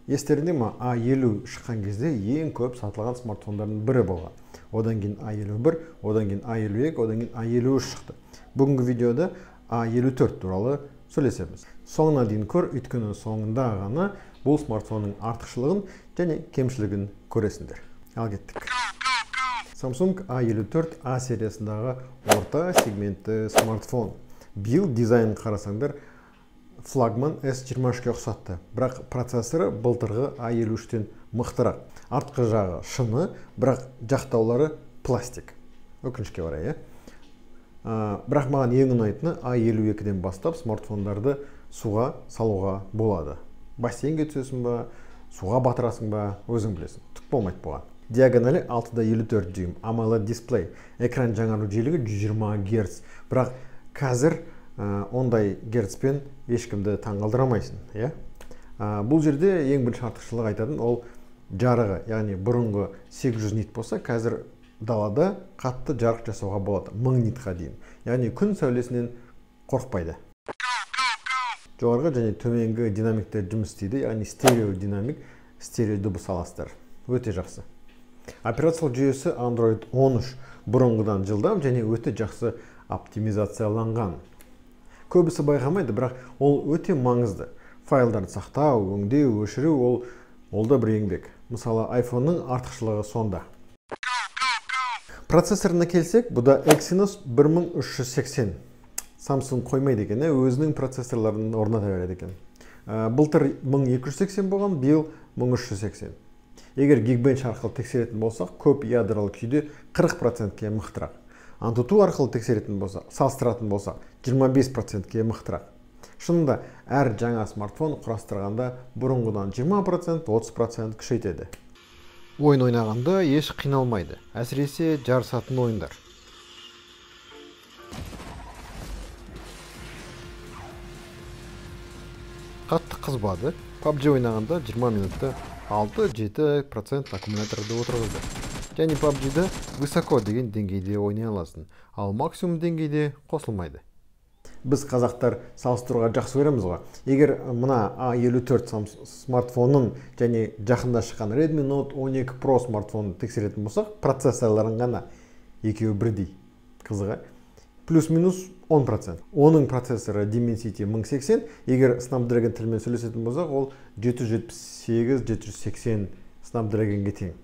Естеріңде ма, A50 шыққан кезде ең көп сатылған смартфондардың бірі болған. Одан кейін A51, одан кейін A52, одан кейін A53 шықты. Бүгінгі видеода A54 туралы сөйлесеміз. Соңына дейін көр, өйткені соңында ғана бұл смартфонның артықшылығын және кемшілігін көресіңдер. Ал кеттік. Samsung A54 A сериясындағы орта сегментті смартфон. Биыл дизайнын қарасаңдар, флагман S23-ке ұқсатты, бірақ процессоры былтырғы A53-тен мықтырақ. Артқы жағы шыны, бірақ жақтаулары пластик. Өкінішке орай, Бірақ маған ең ұнайтыны A52-ден бастап смартфондарды суға салуға болады. Бассейнге түсесің ба, суға батырасың ба, өзің білесің. Түк болмайды бұған. Диагоналі 6,54 дюйм, AMOLED дисплей. Экран жаңару жиілігі 120 Гц. Бірақ қазір ондай герцпен ешкімді таңғалдыра алмайсың, иә? Бұл жерде ең бірінші артықшылық айтатын ол жарығы, яғни бұрынғы 800 нит болса, қазір далада қатты жарық жасауға болады, 1000 нитқа дейін. Яғни күн сәулесінен қорықпайды. Жоғарғы және төменгі динамиктер жұмыс істейді, яғни стерео динамик, стерео дыбыс аласыздар. Өте жақсы. Операциялық жүйесі Android 13 бұрынғыдан жылдам және өте жақсы оптимизацияланған. Көбісі байқамайды, бірақ ол өте маңызды. Файлдарды сақтау, өңдеу, өшіру ол да бір еңбек. Мысалы, iPhone'ның артықшылығы сонда. Процессорына келсек, бұда Exynos 1380. Samsung қоймайды екен, өзінің процессорларын орната береді екен. Былтыр 1280 болған, биыл 1380. Егер Geekbench арқылы тексеретін болсақ, көп ядролы күйде 40%-ке мықтырақ. Antutu арқылы тексеретін болсақ, салыстыратын болсақ, 25%-ке мықтырақ. Шынында, әр жаңа смартфон құрастырғанда бұрынғыдан 20%, 30% күшейтеді. Ойын ойнағанда еш қиналмайды, әсіресе жарысатын ойындар. Қатты қызбады, PUBG ойнағанда 20 минутта 6-7% аккумуляторды отырғызды. Және PUBG-ді высоко деген деңгейде ойнай аласың, ал максимум деңгейде қосылмайды. Біз қазақтар салыстыруға жақсы көреміз ғой. Егер мына A54 смартфонын және жақында шыққан Redmi Note 12 Pro смартфонын тексеретін болсақ, процессорларын ғана екеуі бірдей. Қызығы. Плюс-минус 10%. Оның процессоры Dimensity 1080, егер Snapdragon тілімен сөйлесетін болсақ, ол 778-780 Snapdragonге тең.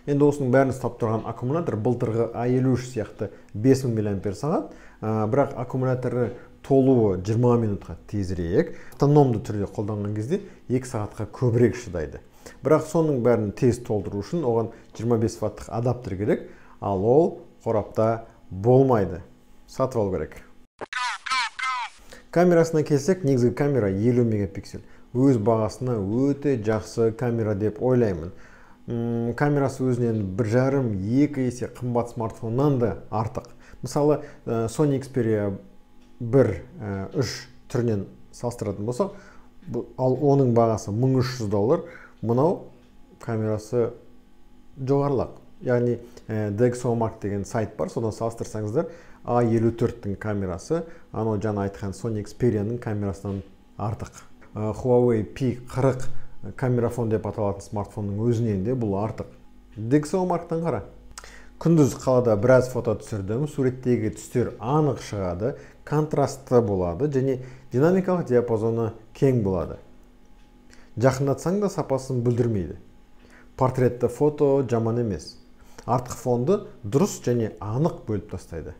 Енді осының бәрін ұстап тұрған аккумулятор былтырғы A53 сияқты 5000 миллиампер сағат, бірақ аккумуляторы толуы 20 минутқа тезірек, автономды түрде қолданған кезде 2 сағатқа көбірек шыдайды. Бірақ соның бәрін тез толтыру үшін оған 25 ваттық адаптер керек, ал ол қорапта болмайды. Сатып алу керек. Камерасына келсек, негізгі камера 50 мегапиксель. Өз бағасына өте жақсы камера деп ойлаймын. Камерасы өзінен 1,5-2 есе қымбат смартфоннан да артық. Мысалы, Sony Xperia 1, 3 түрінен салыстыратын болсақ, ал оның бағасы $1300, мынау камерасы жоғарылақ. Яғни DxOMark деген сайт бар, содан салыстырсаңыздар, A54-тің камерасы, анау жаңа айтқан Sony Xperia-ның камерасынан артық. Huawei P40 камерафон деп аталатын смартфонның өзінен де бұл артық. DxOMark-тан қара. Күндіз қалада біраз фото түсірдім, суреттегі түстер анық шығады, контрастты болады және динамикалық диапазоны кең болады. Жақындатсаң да сапасын бүлдірмейді. Портретті фото жаман емес. Артқы фонды дұрыс және анық бөліп тастайды.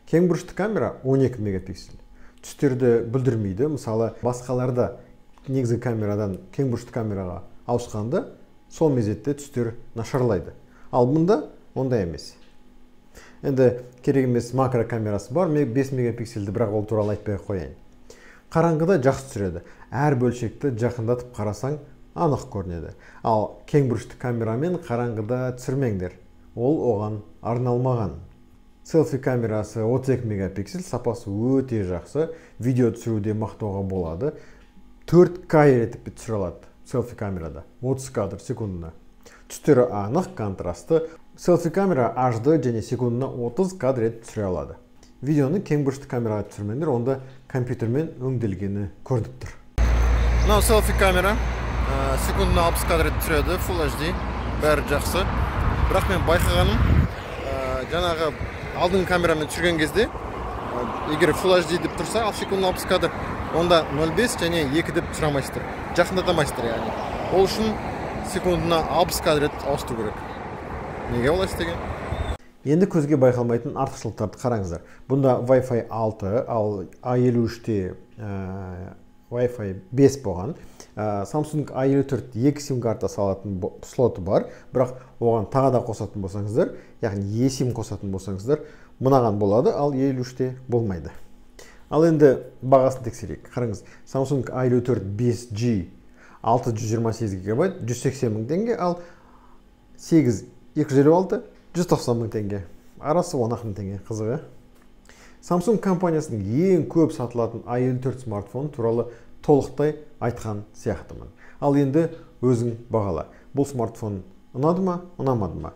Кең бұрышты камера 12 мегапиксель. Түстерді бүлдірмейді. Мысалы, басқаларда негізгі камерадан кең бұрышты камераға ауысқанда сол мезетте түстер нашарлайды. Ал мұнда ондай емес. Енді керек емес макро камерасы бар, 5 мегапиксельді, бірақ ол туралы айтпай қояйын. Қараңғыда жақсы түсіреді. Әр бөлшекті жақындатып қарасаң анық көрінеді. Ал кең бұрышты камерамен қараңғыда түсірмеңдер. Ол оған арналмаған. Селфи камерасы 32 мегапиксель, сапасы өте жақсы. Видео түсіруде мақтауға болады. 4К етіп түсіре алады селфи камерада. 30 кадр секундына. Түстері анық, контрасты. Селфи камера HD және секундына 30 кадр етіп түсіре алады. Видеоны кең бұрышты камераға түсірмеңдер, онда компьютермен өңделгені көрініп тұр. Мынау селфи камера, секундына 60 кадр түсіреді, Full HD, бәрі жақсы. Бірақ мен байқағаным, жаңағы алдыңғы камерамен түсірген кезде, егер Full HD деп тұрса, ал секундына 60 кадр, онда 0,5 және 2 деп түсіре алмайсыздар, жақындата алмайсыздар яғни. Ол үшін секундына 60 кадр етіп ауыстыру керек. Неге олай істеген? Енді көзге байқалмайтын артықшылықтарды қараңыздар. Бұнда Wi-Fi 6, ал A53-те Wi-Fi 5 болған. Samsung A54 2 сим карта салатын слоты бар, бірақ оған тағы да қосатын болсаңыздар, яғни eSIM қосатын болсаңыздар, мынаған болады, ал A53-те болмайды. Ал енді бағасын тексерейік. Қараңыз, Samsung A54 5G 628 гигабайт 180 мың теңге, ал 8 256 190 мың теңге. Арасы 10 мың теңге. Қызығы. Samsung компаниясының ең көп сатылатын A54 смартфон туралы толықтай айтқан сияқтымын. Ал енді өзің бағала. Бұл смартфон ұнады ма, ұнамады ма?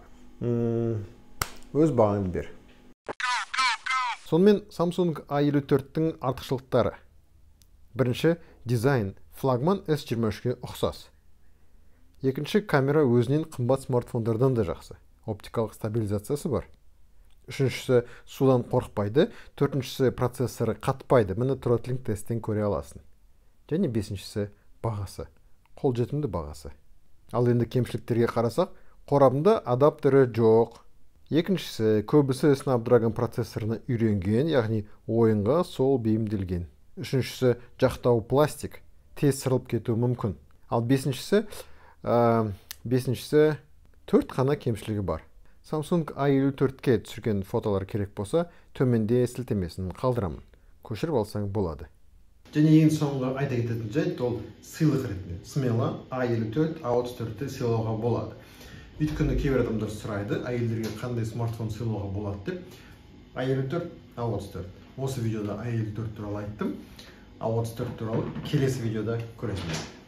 Өз бағаңды бер. Сонымен Samsung A54-тің артықшылықтары. Бірінші, дизайн флагман S23-ке ұқсас. Екінші, камера өзінен қымбат смартфондардан да жақсы. Оптикалық стабилизациясы бар. Үшіншісі, судан қорықпайды. Төртіншісі, процессоры қатпайды. Міне тротлинг тесттен көре аласың. Және бесіншісі, бағасы. Қолжетімді бағасы. Ал енді кемшіліктерге қарасақ, қорабында адаптері жоқ. Екіншісі, көбісі Snapdragon процессорына үйренген, яғни ойынға сол бейімделген. Үшіншісі, жақтау пластик, тез сырылып кетуі мүмкін. Ал бесіншісі, төрт қана кемшілігі бар. Samsung A54-ке түсірген фотолар керек болса, төменде сілтемесін қалдырамын. Көшіріп алсаң болады. Және ең соңғы айта кететін жайт, ол сыйлық ретінде. Смело A54, A34-ті сыйлауға болады. Өйткені кейбір адамдар сұрайды, әйелдерге қандай смартфон сыйлауға болады деп. A54, A34. Осы видеода A54 туралы айттым. A34 туралы келесі видеода көресіңдер.